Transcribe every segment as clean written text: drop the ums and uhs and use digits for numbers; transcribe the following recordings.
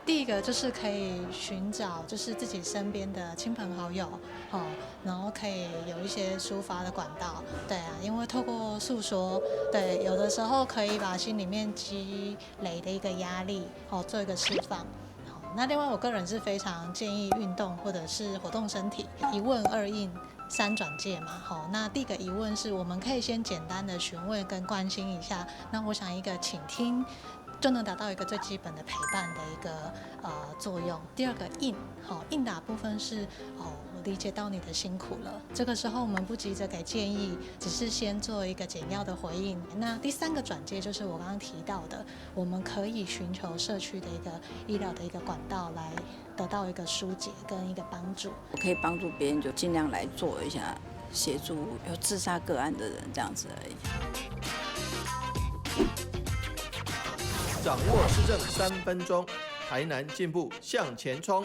第一個就是可以尋找，就是自己身邊的親朋好友，哦，然後可以有一些抒發的管道，對啊，因為透過訴說，對，有的時候可以把心裡面積累的一個壓力，哦，做一個釋放。好，那另外我個人是非常建議運動或者是活動身體，一問二應三轉介嘛，好，那第一個疑問是我們可以先簡單的詢問跟關心一下，那我想一個傾聽，就能達到一個最基本的陪伴的一個作用。第二個應，好，應答部分是哦，我理解到你的辛苦了。這個時候我們不急着給建議，只是先做一個簡要的回應。那第三個轉介就是我剛剛提到的，我們可以尋求社區的一個醫療的一個管道來得到一個疏解跟一個幫助。我可以幫助別人，就盡量來做一下協助有自殺個案的人這樣子而已。掌握市政3分鐘，台南進步向前衝。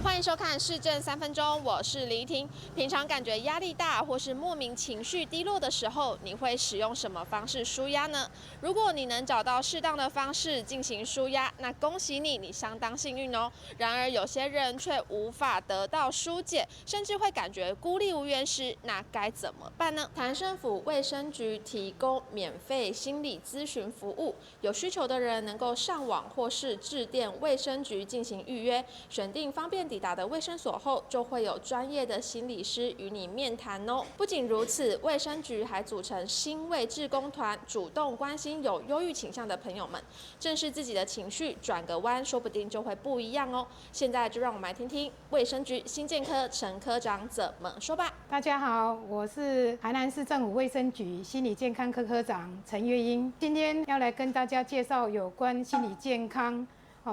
歡迎收看市政三分鐘，我是黎婷。平常感覺壓力大或是莫名情緒低落的時候，你會使用什麼方式舒壓呢？如果你能找到適當的方式進行舒壓，那恭喜你，你相當幸運哦。然而有些人卻無法得到疏解，甚至會感覺孤立無援時，那該怎麼辦呢？台南市府衛生局提供免費心理諮詢服務，有需求的人能夠上網或是致電衛生局進行預約，選定方便抵達的衛生所後，就會有專業的心理師與你面談哦。不僅如此，衛生局還組成心衛志工團，主動關心有憂鬱傾向的朋友們，正視自己的情緒，轉個彎，說不定就會不一樣哦。現在就讓我們來聽聽衛生局心健科陳科長怎麼說吧。大家好，我是台南市政府衛生局心理健康科科長陳月英，今天要來跟大家介紹有關心理健康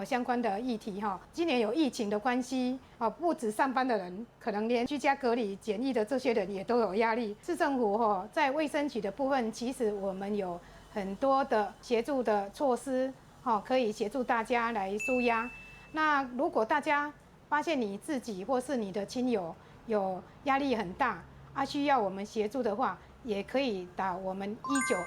相關的議題哈。今年有疫情的關係，不止上班的人，可能連居家隔離檢疫的這些人也都有壓力。市政府在衛生局的部分，其實我們有很多的協助的措施，可以協助大家來紓壓。那如果大家發現你自己或是你的親友有壓力很大，需要我們協助的話，也可以打我們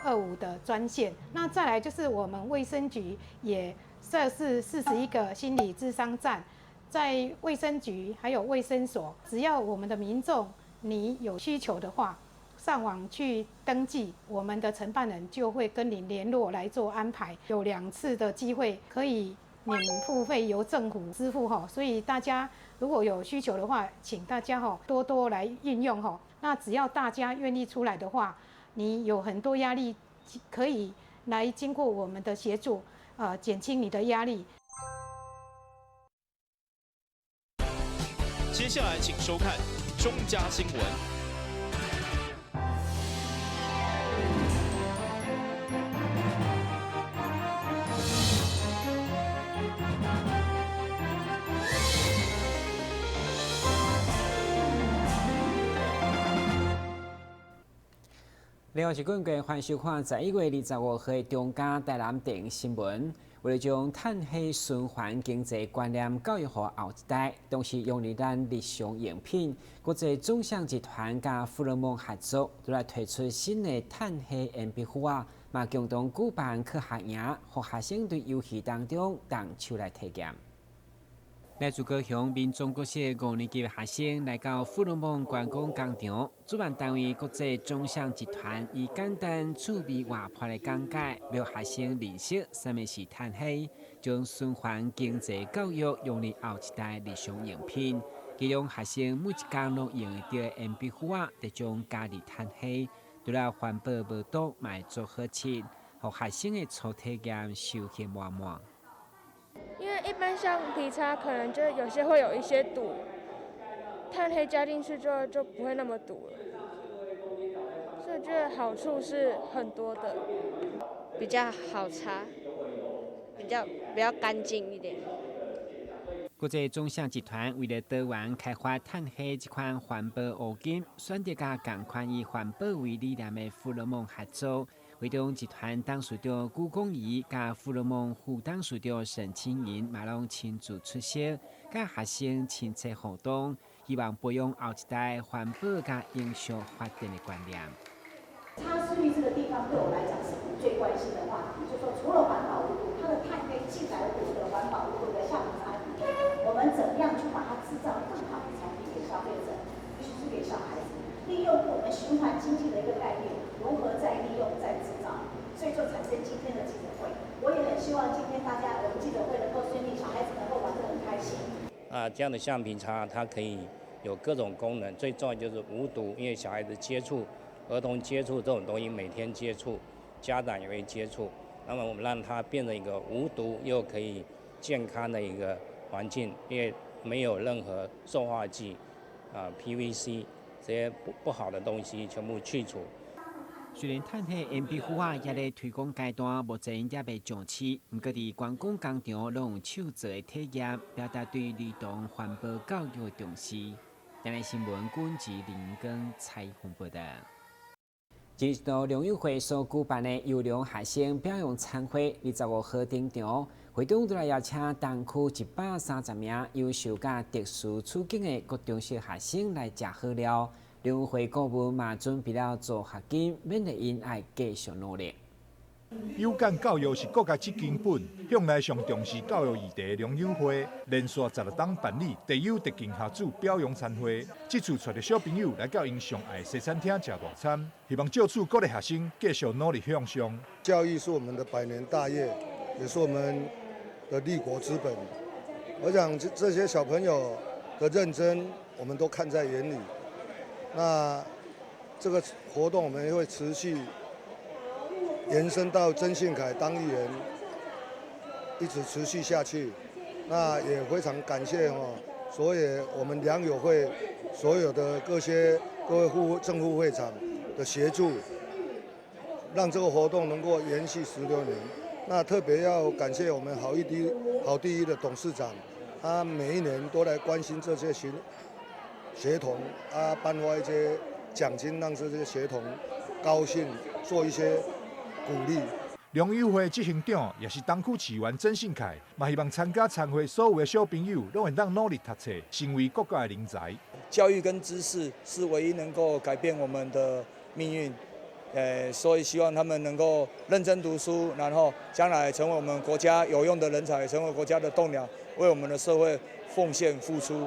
1925的專線。那再來就是我們衛生局也設置41個心理諮商站，在衛生局還有衛生所，只要我們的民眾你有需求的話，上網去登記，我們的承辦人就會跟你聯絡來做安排。有2次的機會可以免付費由政府支付哈，所以大家如果有需求的話，請大家多多來運用哈。那只要大家願意出來的話，你有很多壓力可以來經過我們的協助，減輕你的壓力。接下來請收看中嘉新聞。另外是根據歡迎收看11月25號中嘉台南電新聞，為了將碳黑循環經濟觀念教育予後一代，同時用於咱日常用品，國際總商集團佮富勒蒙合作，都來推出新的碳黑鉛筆盒仔，嘛共同舉辦科學營，予學生佇遊戲當中動手來體驗。來自高雄民眾國小五年級的學生來到富勒蒙觀光工場，主辦單位國際總商集團以簡單趣味活潑的講解，讓學生認識啥物是碳黑，將循環經濟教育融入後一代日常用品。其中學生每一工攏用得著的鉛筆盒仔，就將加入碳黑，除了環保無毒，嘛會做好吃，予學生的初體驗收穫滿滿。因為一般橡皮擦可能就有些會有一些堵，碳黑加進去之後就不會那麼堵了，所以我覺得好處是很多的，比較好擦，比較乾淨一點。國際總商集團為了多元開發碳黑這款環保烏金，選擇佮仝款以環保為理念的富勒蒙合作。會中集團董事長辜公儀佮富勒蒙副董事長沈清銀嘛攏親自出席，佮學生親切互動，希望培養後一代環保佮永續發展的觀念。擦拭率這個地方對我來講是我最關心的話題，就是說除了環保無毒，它的碳黑進來我的環保無毒的橡皮擦。啊，這樣的橡皮擦它可以有各種功能，最重要就是無毒，因為小孩子接觸、兒童接觸這種東西，每天接觸，家長也會接觸，那麼我們讓它變成一個無毒又可以健康的一個環境，因為沒有任何塑化劑、啊 PVC 這些不好的東西全部去除。雖然炭黑鉛筆盒仔猶咧推廣階段，目前猶未上市，毋過佇觀光工場攏用手做的體驗，表達對兒童環保教育的重視。台南新聞軍籍林根採訪報道。這是良友會所舉辦的優良學生表揚餐會，25號登場，會中都來邀請東區130名優秀佮特殊處境的國中小學生來食好料。良友會顧問嘛準備了助學金，勉勵𪜶愛繼續努力。有感教育是國家之根本，向來上重視教育議題的良友會，連續16冬辦理特優特勤學子表揚餐會。這次帶著小朋友來到𪜶上愛的西餐廳食大餐，希望藉此鼓勵學生繼續努力向上。教育是我們的百年大業，也是我們的立國之本。我想這些小朋友的認真，我們都看在眼裡。那這個活動我們會持續延伸到曾信凱當議員，一直持續下去。那也非常感謝哦，所以我們良友會所有的各些各位副正副會長的協助，讓這個活動能夠延續16年。那特別要感謝我們好一滴好第一的董事長，他每一年都來關心這些學童啊，頒發一些獎金，讓這些學童高興，做一些鼓勵。良友會執行長也是東區市議員曾信凱，嘛希望參加餐會所有的小朋友，攏會當努力讀冊，成為國家的人才。教育跟知識是唯一能夠改變我們的命運，所以希望他們能夠認真讀書，然後將來成為我們國家有用的人才，成為國家的棟梁，為我們的社會奉獻付出。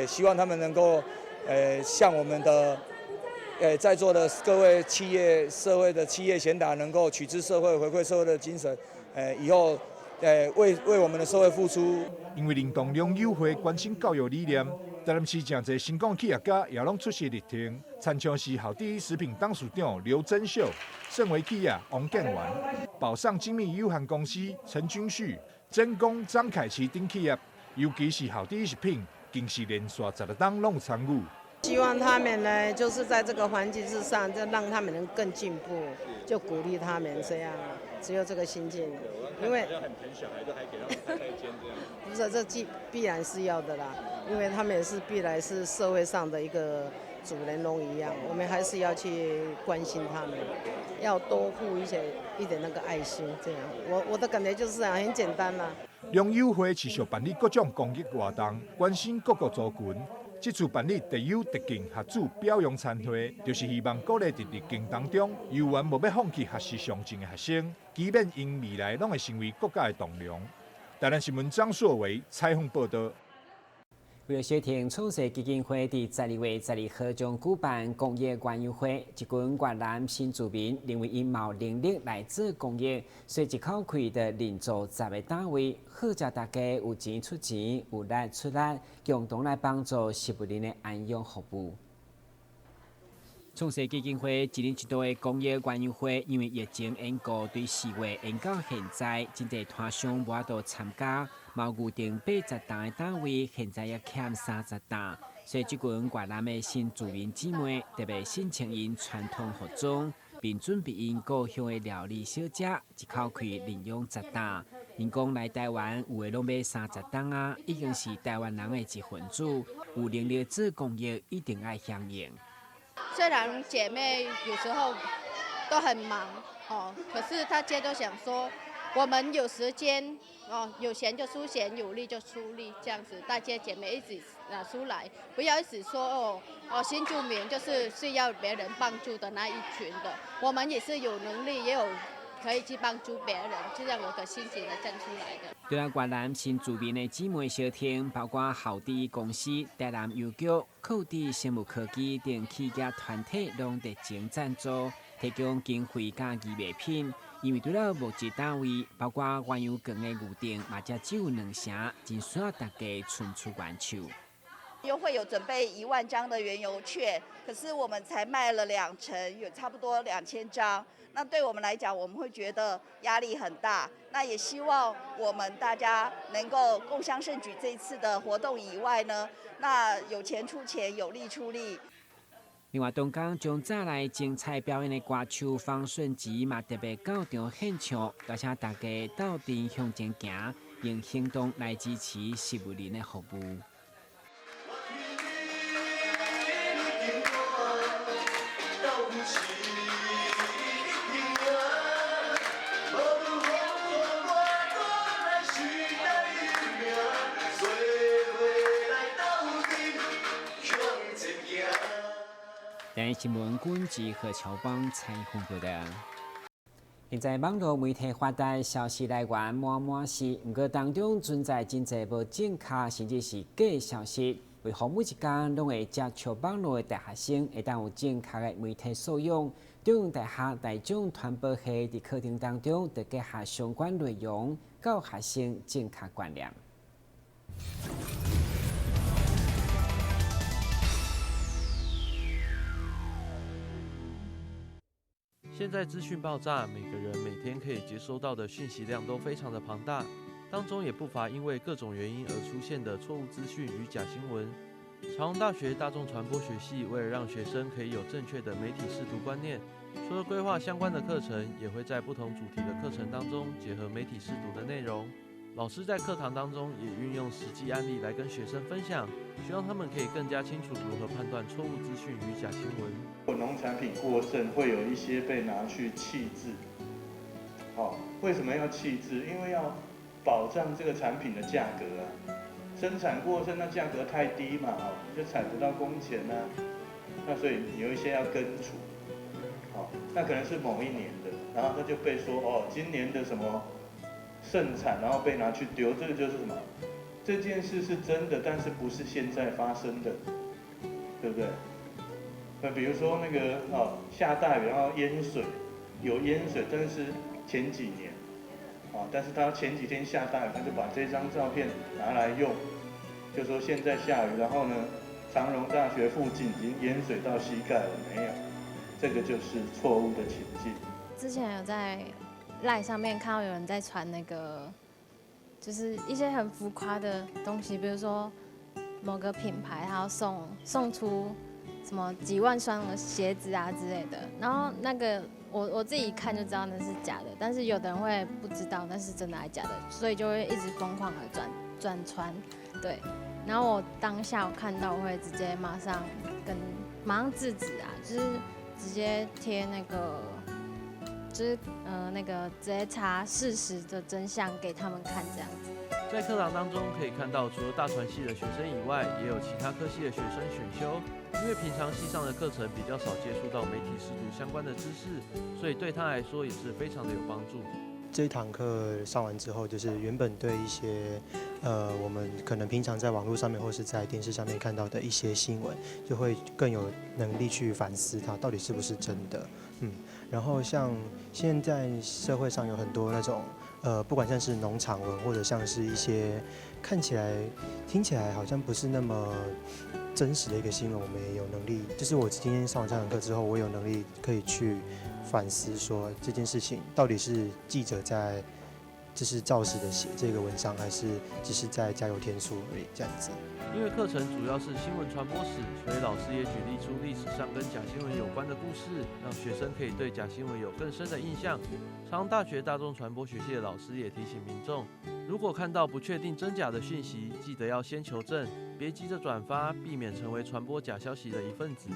希望他們能夠，像我們的，在座的各位企業、社會的企業賢達，能夠取之社會、回饋社會的精神，以後，為我們的社會付出。因為認同良友會關心教育理念，台南市誠濟成功企業家也攏出席聆聽，親像是好第一食品董事長劉珍秀、盛維企業王建元、寶上精密有限公司陳君旭、真工張凱琪等企業，尤其是好第一食品，更是連續16冬攏有參與。希望他們呢，就是在這個環境之上，就讓他們能更進步，就鼓勵他們這樣，只有這個心境。因為很疼小孩，都還給他們太太煎這樣。不是，這必然是要的啦，因為他們也是必然是社會上的一個主人翁一樣，我們還是要去關心他們，要多付一些一點那個愛心，這樣。我的感覺就是這樣，很簡單啦。良友會持續辦理各種公益活動，關心各個族群。這次辦理特優特勤學子表揚餐會，就是希望鼓勵佇逆境當中，猶原無欲放棄學習上進的學生，期勉𪜶未來攏會成為國家的棟梁。台南新聞張碩維採訪報道。為了小婷創世基金會佇12月12號將舉辦公益園遊會，一群越南新住民認為𪜶嘛有能力來做公益，所以一口氣就認助10個單位，號召大家有錢出錢，有力出力，共同來幫助食物鏈的安養服務。創世基金會一年一度的公益園遊會，因為疫情緣故，對4月延到現在，真濟攤商無法度參加，嘛預定80擔的單位，現在也欠30擔，所以這群越南的新住民姊妹特別身穿𪜶傳統服裝，並準備𪜶故鄉的料理小食，一口氣認養10擔。𪜶講來台灣有的攏欲30冬啊，已經是台灣人的一份子，有能力做公益，一定愛響應。雖然姐妹有時候都很忙哦，可是大家都想說，我們有時間哦，有錢就出錢，有力就出力，這樣子，大家姐妹一起拿出來，不要一直說哦哦，新住民就是需要別人幫助的那一群的，我們也是有能力，也有可以去幫助別人，這樣有個心情來站出來的。對啊，越南新住民的姊妹相挺，包括好第一公司、台南郵局、靠地生物科技等企業團體，攏熱情贊助，提供經費佮義賣品。因為除了木質單位，包括鸳鸯扛的牛凳，嘛才只有兩成，真需要大家伸出援手。優惠有準備1萬張的園遊券，可是我們才賣了2成，有差不多2000張。那對我們來講，我們會覺得壓力很大。那也希望我們大家能夠共襄盛舉這一次的活動以外呢，那有錢出錢，有力出力。另外，東港將再來精彩表演的歌手方順吉嘛特別到場獻唱，邀請大家鬥陣向前行，用行動來支持失物人的服務。台新聞軍事和僑邦採訪報道。現在網絡媒體發達，消息來源滿滿是，毋過當中存在真濟無正確，甚至是假消息。為予每一工攏會接觸網絡的大學生，會當有正確的媒體素養。中央大學大眾傳播系佇課程當中，就結合相關內容，教學生正確觀念。現在資訊爆炸，每個人每天可以接收到的訊息量都非常的龐大，當中也不乏因為各種原因而出現的錯誤資訊與假新聞。長榮大學大眾傳播學系為了讓學生可以有正確的媒體識讀觀念，除了規劃相關的課程，也會在不同主題的課程當中結合媒體識讀的內容。老師在課堂當中也運用實際案例來跟學生分享，希望他們可以更加清楚如何判斷錯誤資訊與假新聞。農產品過剩，會有一些被拿去棄置。哦，為什麼要棄置？因為要保障這個產品的價格啊。生產過剩，那價格太低嘛，哦，就採不到工錢啊。那所以有一些要根除。哦，那可能是某一年的，然後他就被說哦，今年的什麼盛產，然後被拿去丟，這個就是什麼？這件事是真的，但是不是現在發生的，對不對？那比如說那個哦，下大雨然後淹水，有淹水，但是前幾年，啊，但是他前幾天下大雨，他就把這張照片拿來用，就說現在下雨，然後呢，長榮大學附近已經淹水到膝蓋了，沒有？這個就是錯誤的情境。之前有在 LINE 上面看到有人在傳那個，就是一些很浮誇的東西，比如說某個品牌他要送出什麼幾萬雙的鞋子啊之類的，然後那個我自己一看就知道那是假的，但是有的人會不知道那是真的還是假的，所以就會一直瘋狂的轉傳，對。然後我當下我看到我會直接馬上制止啊，就是直接貼那個。就是那個直接查事實的真相給他們看，這樣子。在課堂當中可以看到，除了大傳系的學生以外，也有其他科系的學生選修。因為平常系上的課程比較少接觸到媒體識讀相關的知識，所以對他來說也是非常的有幫助。這堂課上完之後，就是原本對一些我們可能平常在網絡上面或是在電視上面看到的一些新聞，就會更有能力去反思它到底是不是真的。然後像現在社會上有很多那種不管像是農場文，或者像是一些看起來、聽起來好像不是那麼真實的一個新聞，我們也有能力，就是我今天上完這堂課之後，我有能力可以去反思說這件事情到底是記者在就是照實的寫這個文章，還是只是在加油添醋而已這樣子。因為課程主要是新聞傳播史，所以老師也舉例出歷史上跟假新聞有關的故事，讓學生可以對假新聞有更深的印象。長榮大學大眾傳播學系的老師也提醒民眾，如果看到不確定真假的訊息，記得要先求證，別急着轉發，避免成為傳播假消息的一份子。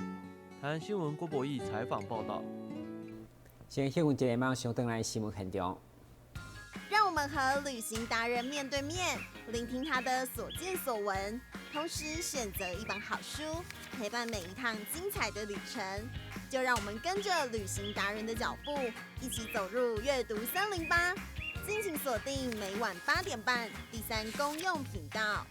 台灣新聞郭博義採訪報道。先新聞一個馬上轉來新聞現場。讓我們和旅行達人面對面，聆聽他的所見所聞，同時選擇一本好書，陪伴每一趟精彩的旅程。就讓我們跟着旅行達人的腳步，一起走入閱讀森林吧！敬請鎖定每晚8點半第三公用頻道。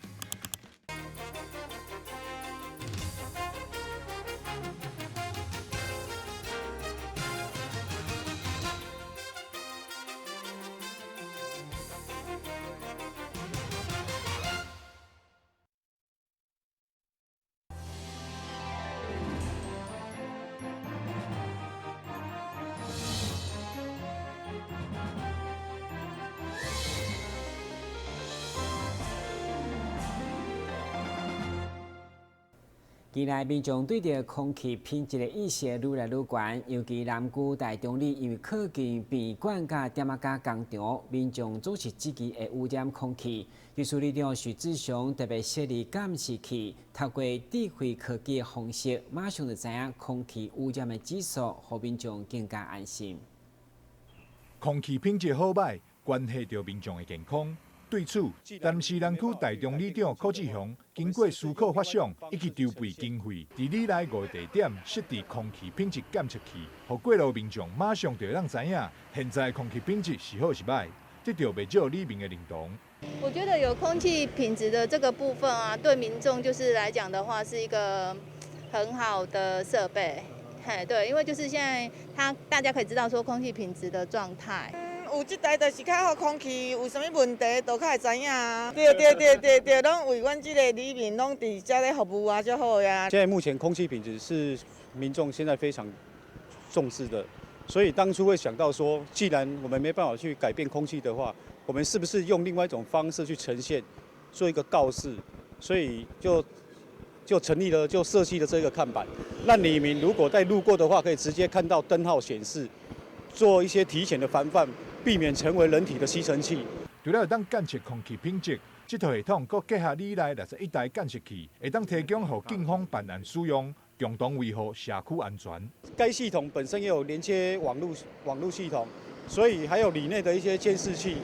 近來民眾對著空氣品質的意識愈來愈懸，尤其南區大中里因為靠近病館佮點仔加工廠，民眾總是質疑會污染空氣。技術里長許志雄特別設立監視器，透過智慧科技的方式，馬上就知影空氣污染的指數，予民眾更加安心。空氣品質好䆀，關係著民眾的健康。對此，台南市南區大中里長柯志雄經過思考發想，以及籌備經費，佇里內五個地點設置空氣品質檢測器，予過路民眾馬上就會當知影現在空氣品質是好是䆀，得到袂少里民的認同。我覺得有空氣品質的這個部分啊，對民眾就是來講的話，是一個很好的設備。嘿，對，因為就是現在，他大家可以知道說空氣品質的狀態。有這台就是較好，空氣有啥物問題都較會知影啊。對對對對對，攏為阮這个里民攏佇遮咧服務啊，足好呀。現在目前空氣品質是民眾現在非常重視的，所以當初會想到說，既然我們沒辦法去改變空氣的話，我們是不是用另外一種方式去呈現，做一個告示？所以就成立了，就設計了這個看板，讓里民如果在路過的話，可以直接看到燈號顯示，做一些提前的防範。避免成為人體的吸塵器。除了會當檢測空氣品質，這套系統閣結合里內61台監視器，會當提供予警方辦案使用，共同維護社區安全。該系統本身也有連接網路系統，所以還有里內的一些監視器。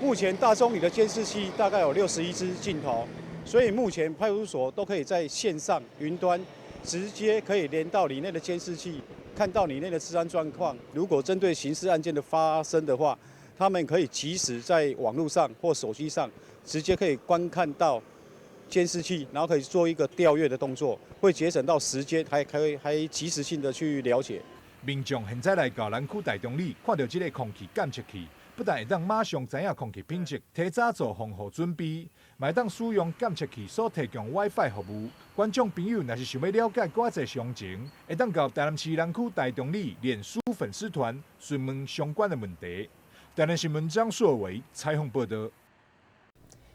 目前大中里的監視器大概有61支鏡頭，所以目前派出所都可以在線上雲端直接可以連到里內的監視器，看到里內的治安狀況。如果針對刑事案件的發生的話，他們可以及時在網絡上或手機上直接可以觀看到監視器，然後可以做一個調閱的動作，會節省到時間，還可以還及時性的去了解。民眾現在來到南區大中里，看到這个空氣檢測器，不但會當馬上知影空氣品質，提早做防護準備，嘛會當使用檢測器所提供 WiFi 服務。觀眾朋友若是想欲了解閣較濟詳情，會當到台南市南區大中里臉書粉絲團詢問相關的問題。台南新聞張碩偉採訪報導。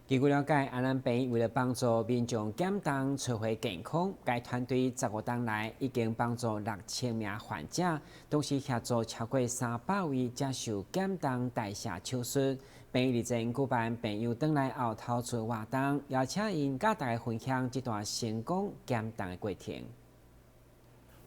根據了解，安南病院為了幫助民眾減重、找回健康，該團隊15冬來已經幫助6000名患者，同時協助超過300位接受減重代謝手術。病院日前舉辦病友轉來後頭厝活動，邀請𪜶佮大家分享這段成功減重的過程。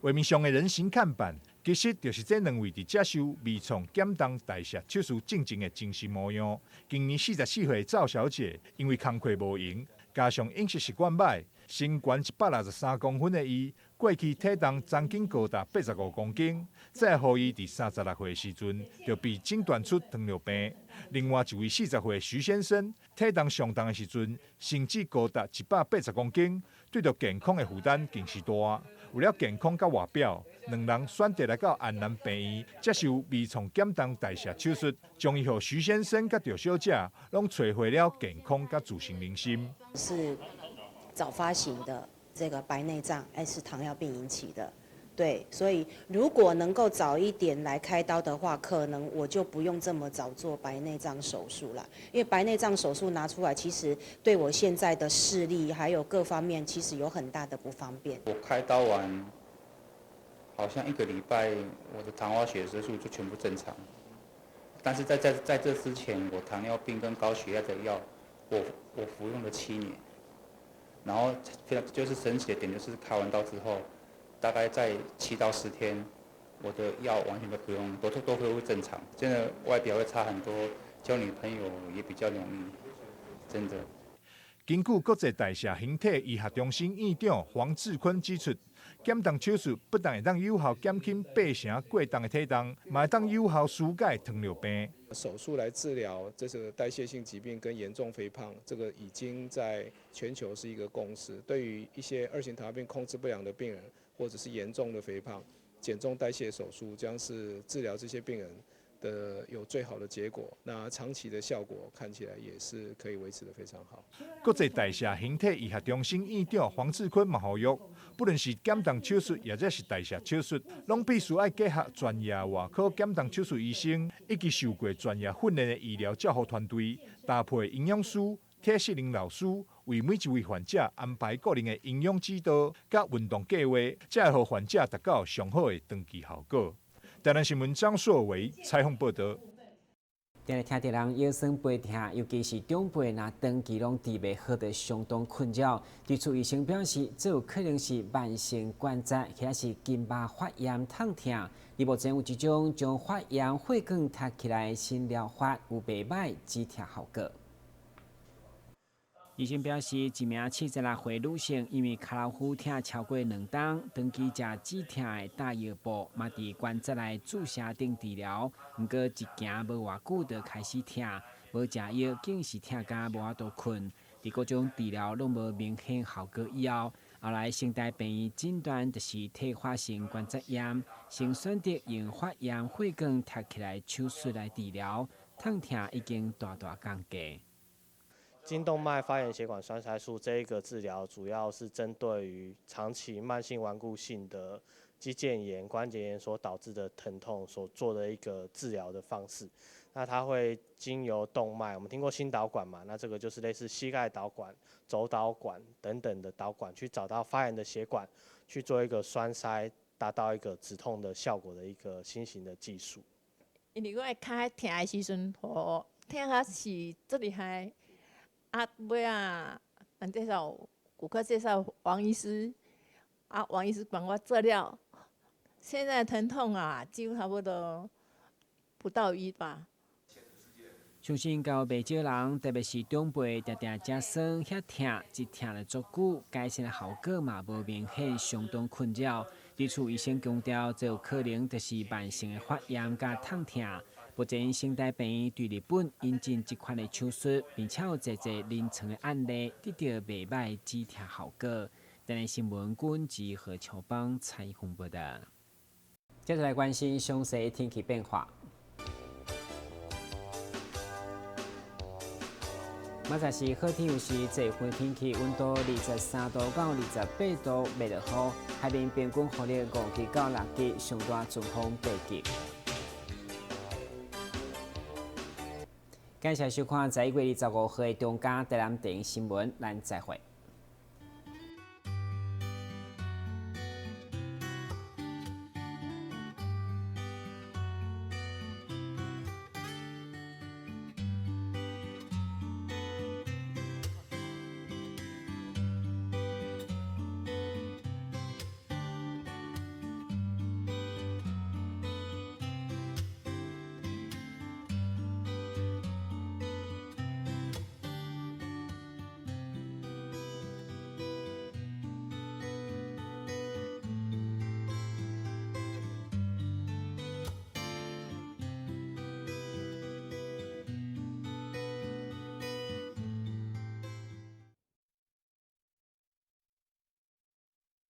畫面上的人形看板，其實就是這兩位佇接受微創減重代謝手術進前的真實模樣。今年44歲趙小姐，因為工課無閒，加上飲食習慣䆀，身懸163公分的伊，過去體重曾經高達85公斤，這予伊佇36歲時陣就被診斷出糖尿病。另外一位40歲徐先生，體重上重的時陣，甚至高達180公斤，對著健康的負擔更是大。為了健康佮外表，兩人選擇來到安南病院接受微創減重代謝手術，終於予徐先生佮趙小姐攏揣回了健康佮自信人心。是早發型的這個白內障，還是糖尿病引起的。對，所以如果能夠早一點來開刀的話，可能我就不用這麼早做白內障手術了。因為白內障手術拿出來，其實對我現在的視力還有各方面，其實有很大的不方便。我開刀完，好像一個禮拜，我的糖化血色素就全部正常。但是在這之前，我糖尿病跟高血壓的藥，我服用了7年。然後非常就是神奇的點，就是開完刀之後，大概在7到10天，我的藥完全都不用，都恢復正常。真的外表會差很多，交女朋友也比較容易，真的。根據國際代謝形體醫學中心院長黃志坤指出，減重手術不但會當有效減輕八成過重的體重，嘛會當有效紓解糖尿病。手術來治療這個代謝性疾病跟嚴重肥胖，這個已經在全球是一個共識。對於一些二型糖尿病控制不良的病人，或者是嚴重的肥胖，減重代謝手術將是治療這些病人的有最好的結果。那長期的效果看起來也是可以維持得非常好。國際代謝形體醫學中心院長黃志坤嘛呼籲，不論是減重手術，抑或是代謝手術，攏必須愛結合專業外科減重手術醫生，以及受過專業訓練的醫療照護團隊，搭配營養師、體適能老師為每一位患者安排個人的營養指導佮運動計劃，才會予患者達到上好的長期效果。台南新聞張碩維採訪報導。定定聽著人腰酸背疼，尤其是長輩，若長期攏治袂好，就相當困擾。對此醫生表示，這有可能是慢性關節，或者是筋膜發炎疼痛。而目前有一種將發炎血管貼起來的新療法，有袂䆀止疼效果。醫生表示，一名76歲女性，因為跤頭趺疼超過2冬，長期食止疼的打藥布，嘛佇關節內注射頂治療。毋過一行無偌久就開始疼，無食藥更是疼甲無法度睏。佇各種治療攏無明顯效果以後，後來成大病院診斷就是退化性關節炎，先選擇用發炎血管貼起來手術來治療，疼痛已經大大降低。筋動脈發炎血管栓塞術這一個治療，主要是針對於長期慢性頑固性的肌腱炎、關節炎所導致的疼痛所做的一個治療的方式。那它會經由動脈，我們聽過心導管嘛？那這個就是類似膝蓋導管、肘導管等等的導管，去找到發炎的血管，去做一個栓塞，達到一個止痛的效果的一個新型的技術。因為我的跤疼的時陣，吼，疼甲是足厲害。啊，尾仔，人介紹骨科介紹王醫師，啊，王醫師幫我做了，現在疼痛啊，幾乎差不多不到一吧。相信有袂少人，特別是長輩，定定食酸遐疼，一疼就足久，改善的效果嘛無明顯，相當困擾。對此醫生強調，這有可能就是慢性的發炎佮疼痛。目前，成大病院對日本引進這款的手術，並且有濟濟臨床的案例得到袂䆀止疼效果。台南新聞君及何秋邦採訪報導。接下來關心詳細天氣變化。明仔是好天，有時濟雲天氣，溫度23度到28度，袂落雨。海面平均風力5級到6級，上大陣風8級。感謝收看11月25號的中嘉台南電視新聞，咱再會。